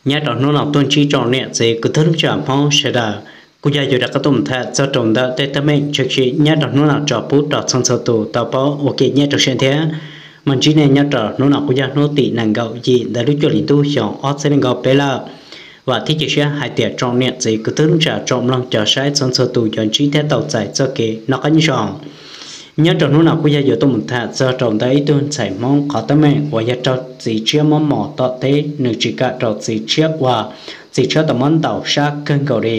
Nyob rau hnub no tuaj ntsib tsoom niam txiv kwv tij neej tsa Hmoob sawv daws, kuv yog yuav rov qab tuaj mus tham txog rau ntawm tej teeb meem tshwm sim nyob rau hnub no tso pub rau txhua txhua tus tau paub ua ke nyob rau siab thiab. Mas ntsib nej nyob rau hnub no kuj yog hnub tim nees nkaum yim ntawm lub cuaj hli ntuj xyoo ob txhiab nees nkaum peb lawm. Vam thiab cia siab hais tias tsoom niam txiv kwv tij neej tsa tsoom mloog cov saib txhua txhua tus yuav ntsib thiab tau txais txoj kev noj qab nyob zoo. Nyob rau hnub no kuj yog yuav tuaj mus tham txog rau ntawm ib tug ntxhais Hmoob qhov teeb meem uas yog raug txiv tshiab muab mos tom teb, nws tsis kam rau txiv tshiab ua, txiv tshiab tau muab ntaus sab kawg nkaus li.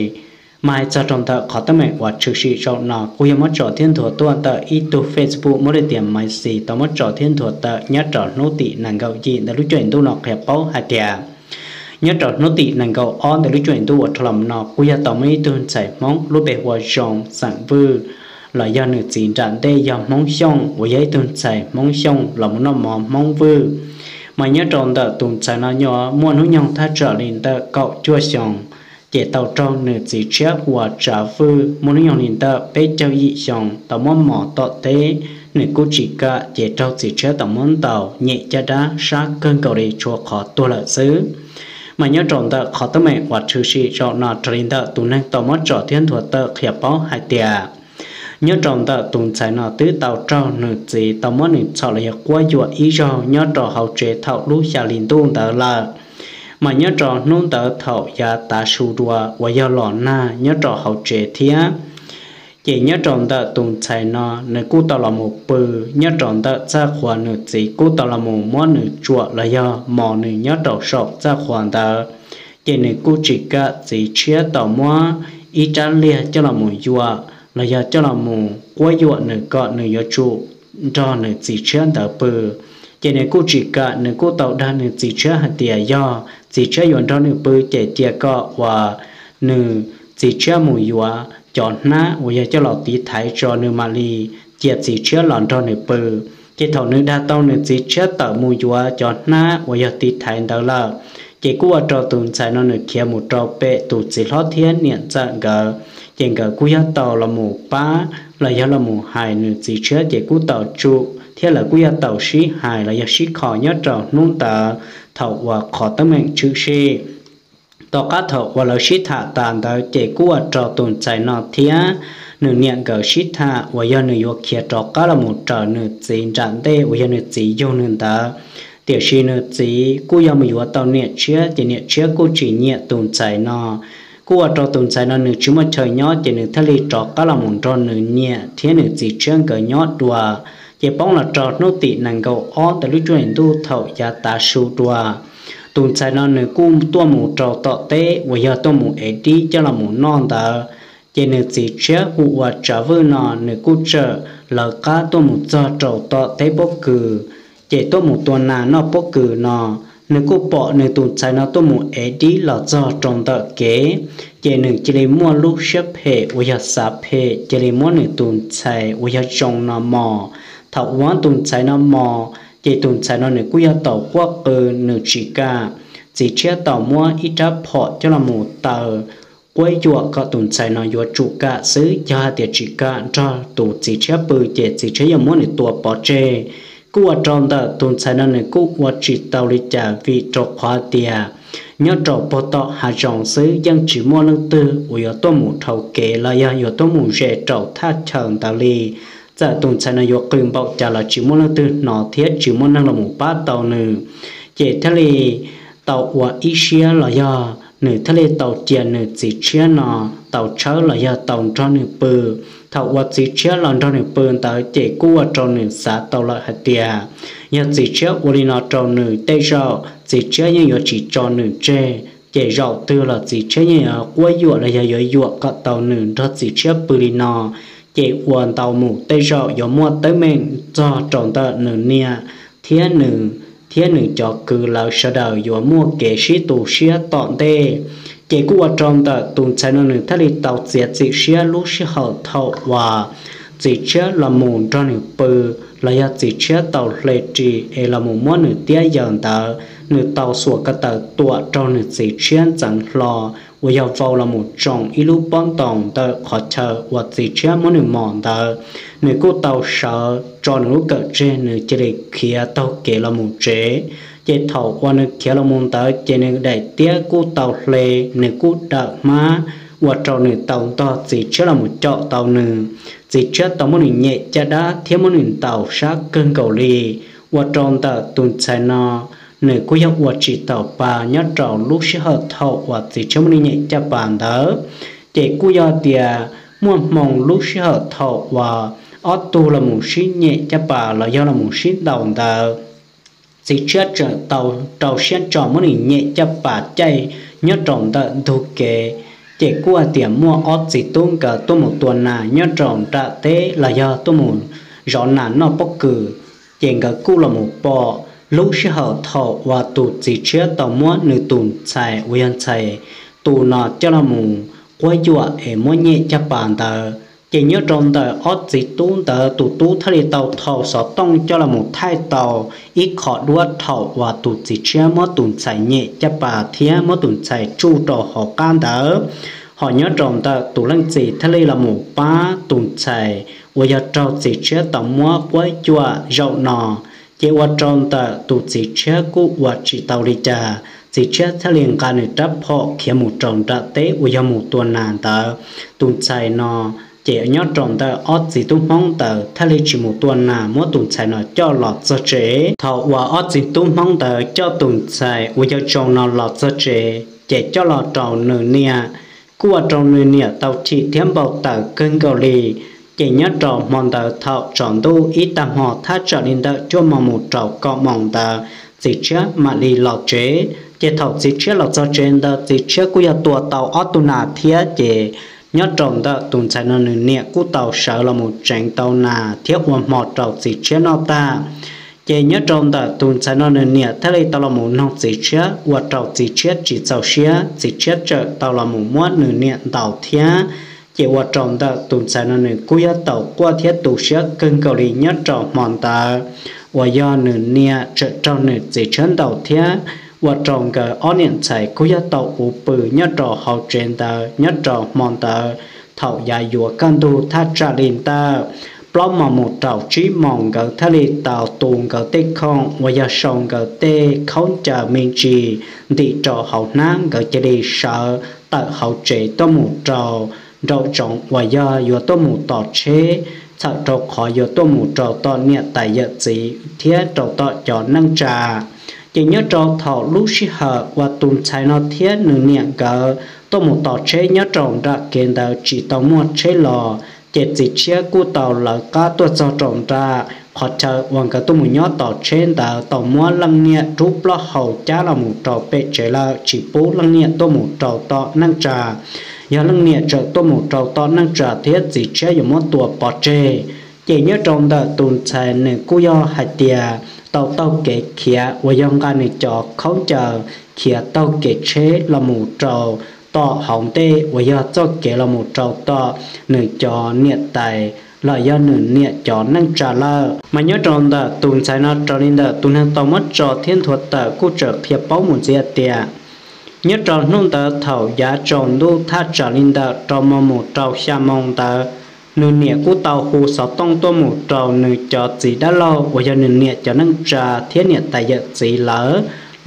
Mas hais txog rau ntawm qhov teeb meem uas tshwm sim zaum no kuj yog muab tso thiab nthuav tuaj ntawm ib tug Facebook muab li tias Maiv Xis tau muab tso thiab nthuav tawm nyob rau hnub tim nees nkaum yim ntawm lub cuaj hli ntuj no qhia paub hais tias nyob rau hnub tim nees nkaum ob ntawm lub cuaj hli ntuj uas dhau los no kuj yog tau muaj ib tug ntxhais Hmoob lub npe hu Zoo xeem Vwj, los yog nws txiv nram ntej yog Hmoob Xyooj uas yog ib tug ntxhais Hmoob Xyooj los mus noj mov Hmoob Vwj. Mas nyob rau ntawm tus ntxhais no nyob muaj hnub nyoog thaj tsam li ntawm kaum cuaj xyoos, ces tau raug nws txiv tshiab hu ua Tsav Vwj muaj hnub nyoog li ntawm peb caug yim xyoos tau muab mos tom teb. Nws kuj tsis kam ces raug txiv tshiab tau muab ntaus nyem caj dab sab kawg nkaus li tshuav qhov tuag lawm xwb. Mas nyob rau ntawm qhov teeb meem uas tshwm sim zaum no raws li ntawm tus neeg tau muab tso thiab nthuav tawm qhia paub hais tias nyob rau ntawm tus ntxhais no twb tau raug nws txiv tau muab nws txhom los yog quab yuam ib zaug nyob rau hauv tsev thaum lub xya hli ntuj ntawd lawm. Mas nyob rau hnub ntawd thaum yav tav su dua uas yog los nag nyob rau hauv tsev thiab, ces nyob rau ntawm tus ntxhais no nws kuj tau los mus pw nyob rau ntawm txaj qhua, nws txiv kuj tau los mus muab nws tsuam los yog mos nws nyob rau saum txaj qhua ntawd. Ces nws kuj tsis kam txiv tshiab tau muab ib rab liag coj los mus yuam los yog coj los mus quab yuam nws kom nws yuav tsum nrog nws txiv tshiab ntawd pw. Ces nws kuj tsis kam, nws kuj tau dag nws txiv tshiab hais tias yog txiv tshiab yuav nrog nws pw ces cia kom uas nws txiv tshiab mus yuav cov hnab uas yog coj los tiv thaiv tso nws mam li cia txiv tshiab los nrog nws pw. Ces thaum nws dag tau nws txiv tshiab tawm mus yuav cov hnab uas yog tiv thaiv ntawd lawm, ces kuj ua rau tus ntxhais no nws khiav mus rau pem tus txiv hlob thiab niam ntxawm nkawd, ces nkawd kuj yog tau los mus pab los yog los mus hais nws txiv tshiab ces kuj tau tsum thiab lawv kuj yog tau sib hais los yog sib kho nyob rau hnub ntawd thaum uas qhov teeb meem tshwm sim. Tom qab thaum uas lawv sib tham tas ntawd ces kuj ua rau tus ntxhais no thiab nws niam nkawd sib tham uas yog nws yuav khiav rov qab los mus raws nws txiv nram ntej uas yog nws txiv yug nws ntawd. Tiam sis nws txiv kuj yog mus yuav tau niam tshiab ces niam tshiab kuj tsis nyiam tus ntxhais no. Kuj ua rau tus ntxhais no nws tsis muaj chaw nyob ces nws thiaj li rov qab los mus nrog nws niam thiab nws txiv tshiab nkawd nyob dua. Ces poob los rau hnub tim nees nkaum ob ntawm lub cuaj hli ntuj thaum yav tav su dua, tus ntxhais no nws kuj tuaj mus rau tom teb uas yog tuaj mus ev dib coj los mus noj ntawd. Ces nws txiv tshiab hu ua Tsav Vwj no nws kuj txawm lawv qab tuaj mus txog rau tom teb pob kws, ces tuaj mus tua nas noj pob kws no, nws kuj pom nws tus ntxhais no tuaj mus ev dib los txog rau ntawm kev, ces nws cia li muaj lub siab phem uas yog xav phem cia li muab nws tus ntxhais uas yog Zoo no mos. Thaum uas tus ntxhais no mos, ces tus ntxhais no nws kuj yog tau quaj qw, nws tsis kam. Txiv tshiab tau muab ib rab phom coj los mus taw quab yuam kom tus ntxhais no yuav tsum kam xwb, yog hais tias tsis kam nrog tus txiv tshiab pw ces txiv tshiab yuav muab nws tua pov tseg. Kuj ua rau ntawm tus ntxhais no nws kuj ua tsis tau li cas vim rau qhov tias nyob rau puag tom hav zoov xwb yeej tsis muaj leej twg uas yuav tuaj mus dhau kev los yog yuav tuaj mus ze rau thaj chaw ntawd li. Txawm tus ntxhais no yuav qw npaum cas los tsis muaj leej twg hnov thiab tsis muaj neeg los mus pab tau nws. Ces thiaj li tau ua ib siab los yog nws thiaj li tau cia nws txiv tshiab no tau tshawb los yog tau nrog nws pw. Thaum uas txiv tshiab los nrog nws pw ntawd ces kuj ua rau nws xav tau lawm hais tias yog txiv tshiab ua li no rau nws tej zaum txiv tshiab yeej yuav tsis tso nws tseg, ces zaum twg los txiv tshiab yeej yuav quab yuam los yog yuav yuam kom tau nws nrog txiv tshiab pw li no. Ces ua ntau mus tej zaum yuav muaj teeb meem txog rau ntawm nws niam thiab nws, thiab nws cov kwv lawv sawv daws yuav muaj kev sib tu siab tom ntej. Ces kuj ua rau ntawm tus ntxhais no nws thiaj li tau txiav txim siab lub sij hawm thaum uas txiv tshiab los mus nrog nws pw, los yog txiv tshiab tau hle ris es los mus muab nws tiab yaws ntawd, nws tau xuas ko taw tuam rau nws txiv tshiab ntxeev hlo uas yog vau los mus tsoo ib lub pob ntoos ntawm qhov chaw uas txiv tshiab muab nws mos ntawd. Nws kuj tau sawv tso nws lub kawm tseg, nws cia li khiav taug kev los mus tsev. Ces thaum uas nws khiav los mus ntawd ces nws daim tiab kuj tau hle, nws kuj dawm hmab, ua rau nws tau ntog txiv tshiab los mus caum tau nws. Txiv tshiab tau muab nws nyem caj dab thiab muab nws ntaus sab kawg nkaus li, ua rau ntawm tus ntxhais no nws kuj yog ua tsis taus pa nyob rau lub sij hawm thaum uas txiv tshiab muab nws nyem caj pas ntawd. Ces kuj yog tias muaj hmoo lub sij hawm thaum uas ob tug los mus sib nyem caj pas los yog los mus sib ntaus ntawd, txiv tshiab tseem tau rau siab ntso muab nws nyem caj pas caij nyob rau ntawm ntug kev. Ces kuj hais tias muaj ob txiv tub nkawd tuaj mus tua nas nyob rau nram teb los yog tuaj mus zov nas noj pob kws, ces nkawd kuj los mus pom lub sij hawm thaum uas tus txiv tshiab tau muab nws tus ntxhais uas yog ntxhais tus no coj los mus quab yuam es muab nyem caj pas ntawd. Ces nyob rau ntawm ob txiv tub ntawd tus tub thiaj li tau thau xov tooj coj los mus thaij tau ib qho duab thaum uas tus txiv tshiab muab tus ntxhais nyem caj pas thiab muab tus ntxhais tsuj rau hauv qab ntawd. Ho nyob rau ntawm tus leej txiv thiaj li los mus pab tus ntxhais uas yog raug txiv tshiab tau muab quab yuam zaum no. Ces ua rau ntawm tus txiv tshiab kuj ua tsis tau li cas, txiv tshiab thiaj li nqa nws rab phom khiav mus rau nram teb uas yog mus tua nas ntawd. Tus ntxhais no ces nyob rau ntawm ob txiv tub hmoob ntawd thiaj li tsis mus tua nas, muab tus ntxhais no coj los txog tsev. Thaum uas ob txiv tub hmoob ntawd coj tus ntxhais uas yog Tsaus no los txog tsev ces coj los rau nws niam, kuj ua rau nws niam tau chim thiab npau taws kawg nkaus li. Ces nyob rau hmo ntawd thaum tsaus ntuj ib tag hmo thaj tsam li ntawm cuaj moos mus rau kaum moos ntawd, txiv tshiab mam li los tsev. Ces thaum txiv tshiab los txog tsev ntawd txiv tshiab kuj yog tua tau ob tug nas thiab. Ces nyob rau ntawm tus ntxhais no nws niam kuj tau sawv los mus tseev tau nas thiab ua hmo rau txiv tshiab noj tag. Ces nyob rau ntawm tus ntxhais no nws niam thiaj li tau los mus noog txiv tshiab, ua rau txiv tshiab tsis txaus siab, txiv tshiab tseem tau los mus muab nws niam ntaus thiab. Ces ua rau ntawm tus ntxhais no nws kuj yog tau quaj thiab tu siab kawg nkaus li nyob rau hmo ntawd uas yog nws niam tseem raug nws txiv tshiab ntaus thiab. Ua rau nkawd ob niam ntxhais kuj yog tau uv pw nyob rau hauv tsev ntawd nyob rau hmo ntawd. Thaum yav yuav kaj ntug thaj tsam li ntawm plaub moos mus rau tsib moos nkawd thiaj li tau tu nkawd tej khoom uas yog sau nkawd tej khaub ncaws me ntsis ntim rau hauv hnab, nkawd cia li sawv tawm hauv tsev tuaj mus rau nraum zoov uas yog yuav tuaj mus tos tsheb, txhawm rau qhov yuav tuaj mus rau tom niam tais yawm txiv thiab rau tom cov neej tsa. Ces nyob rau thaum lub sij hawm uas tus ntxhais no thiab nws niam nkawd tuaj mus tos tsheb nyob rau nram kev ntawd tsis tau muaj tsheb los, ces txiv tshiab kuj tau lawv qab tuaj txog rau nram qhov chaw uas nkawd tuaj mus nyob tos tsheb ntawd, tau muab leej niam rub plaub hau cab los mus rau pem tsev lawm, tsis pub leej niam tuaj mus rau tom neej tsa. Yog leej niam tseem tuaj mus rau tom neej tsa thiab txiv tshiab yuav muab tua pov tseg. Ces nyob rau ntawm tus ntxhais nws kuj yog hais tias tau taug kev khiav uas yog nqa nws cov khaub ncaws khiav taug kev tsheb los mus rau tom hauv ntej uas yog txoj kev los mus rau tom nws cov niam tais los yog nws niam cov neej tsa lawm. Mas nyob rau ntawm tus ntxhais no raws li ntawm tus neeg tau muab tso thiab nthuav tawm kuj tseem qhia paub mus ntxiv tias nyob rau hnub ntawd thaum yav tsaus ntuj thaj tsam li ntawm rau moos mus rau xya moos ntawd, nws niam kuj tau hu xov tooj tuaj mus rau nws cov txiv dab laug uas yog nws niam cov neej tsa thiab niam tais yawm txiv lawv,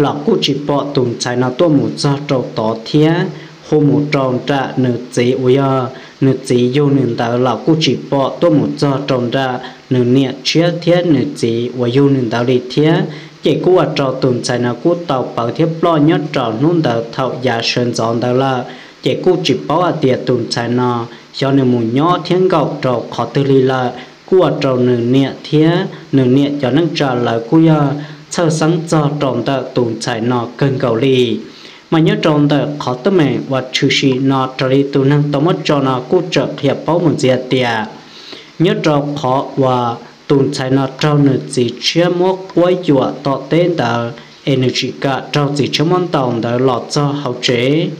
los kuj tsis pom tus ntxhais no tuaj mus txog rau tod thiab. Hu mus rau nram nws txiv uas yog nws txiv yug nws ntawd los kuj tsis pom tuaj mus txog rau nram nws niam tshiab thiab nws txiv uas yug nws ntawd li thiab. Ces kuj ua rau tus ntxhais no kuj tau pawv thiab ploj nyob rau hnub ntawd thaum yav sawv ntxov ntawd lawm. Ces kuj tsis paub hais tias tus ntxhais no xyov nws mus nyob thiab nkaum rau qhov twg li lawm, kuj ua rau nws niam thiab nws niam cov neej tsa lawv kuj yog txhawj xeeb txog rau ntawm tus ntxhais no kawg nkaus li. Mas nyob rau ntawm qhov teeb meem uas tshwm sim no raws li tus neeg tau muab tso no kuj tseem qhia paub mus ntxiv tias nyob rau qhov uas tus ntxhais no raug nws txiv tshiab muab quab yuam tom teb ntawd es nws tsis kam raug txiv tshiab muab ntaus ntawd los txog hauv tsev,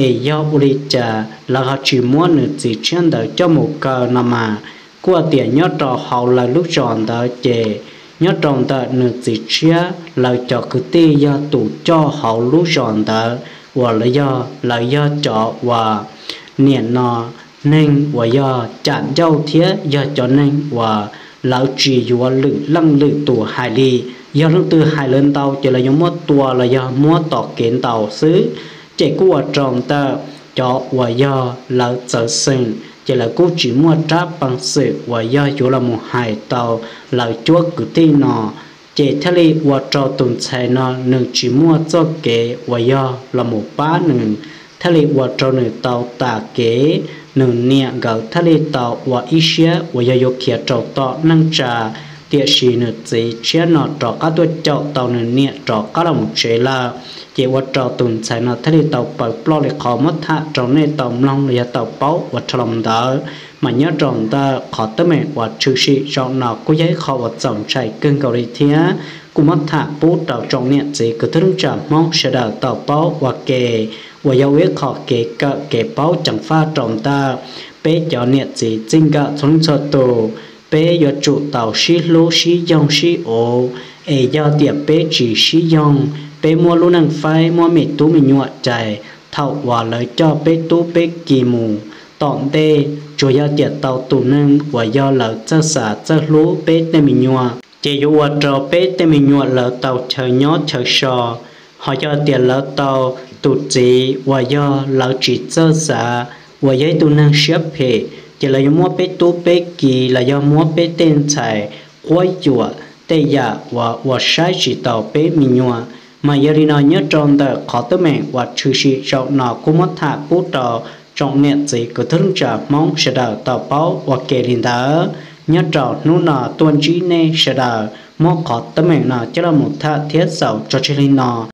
es yog ua li cas lawv ho tsis muab nws txiv tshiab ntawd coj mus kaw no mas, kuj tias nyob rau hauv lawv lub zos ntawd ces nyob rau ntawm nws txiv tshiab lawv cov kwv tij yog tus coj hauv lub zos ntawd uas lawv yog, lawv yog cov uas niam no neeg uas yog cam ncauj thiab yog cov neeg uas lawv tsis yuav lwm leej lwm tus hais li. Yog leej twg hais lawv ntau ces lawv yuav muab tua los yog muab tom kev ntaus xwb. Ces kuj ua rau ntawm cov uas yog lawv txawv xeem ces lawv kuj tsis muaj rab peev xwm uas yog yuav los mus hais tau lawv cuab kwv tij no. Ces thiaj li ua rau tus ntxhais no nws tsis muaj txoj kev uas yog los mus pab nws, thiaj li ua rau nws tau tas kev. Nws niam nkawd thiaj li tau ua ib siab uas yog yuav khiav rau tom neej tsa, tiam sis nws txiv tshiab no rov qab tuaj caum tau nws niam rov qab los mus tsev lawm. Ces ua rau tus ntxhais no thiaj li tau paws ploj li qhov muab tham rau nej tau mloog los yog tau paub ua dhau los ntawd. Mas nyob rau ntawm qhov teeb meem uas tshwm sim zaum no kuj yog ib qho uas txaus ntshai kawg nkaus li thiab kuj muab tham pub rau tsoom niam txiv kwv tij neej tsa Hmoob sawv daws tau paub ua ke, uas yog ua ib qho kev kawm kev paub ceev faj rau ntawm peb cov niam txiv txij nkawm txhua leej txhua tus. Peb yuav tsum tau sib hlub sib yoog sib uv, es yog tias peb tsis sib yoog, peb muab lub neej faib muab me tub me nyuam cais, thaum uas lawv coj peb tub peb ki mus tom ntej, tsuas yog tias tau tus neeg uas yog lawv txawj xav txawj hlub peb tej me nyuam, ces yuav ua rau peb tej me nyuam lawv tau chaw nyob chaw so. Ho yog tias lawv tau tus txiv uas yog lawv tsis txawj xav, uas yog ib tug neeg siab phem, ces lawv yuav muab peb tub peb ki los yog muab peb tej ntxhais quab yuam tej yam uas ua saib tsis taus peb me nyuam. Mas yog li no nyob rau ntawm qhov teeb meem uas tshwm sim zaum no kuj muab tham pub rau tsoom niam txiv kwv tij neej tsa Hmoob sawv daws tau paub ua ke li ntawd. Nyob rau hnub no tuaj ntsib nej sawv daws muab qhov teeb meem no coj los mus tham thiab xaus tso tseg li no.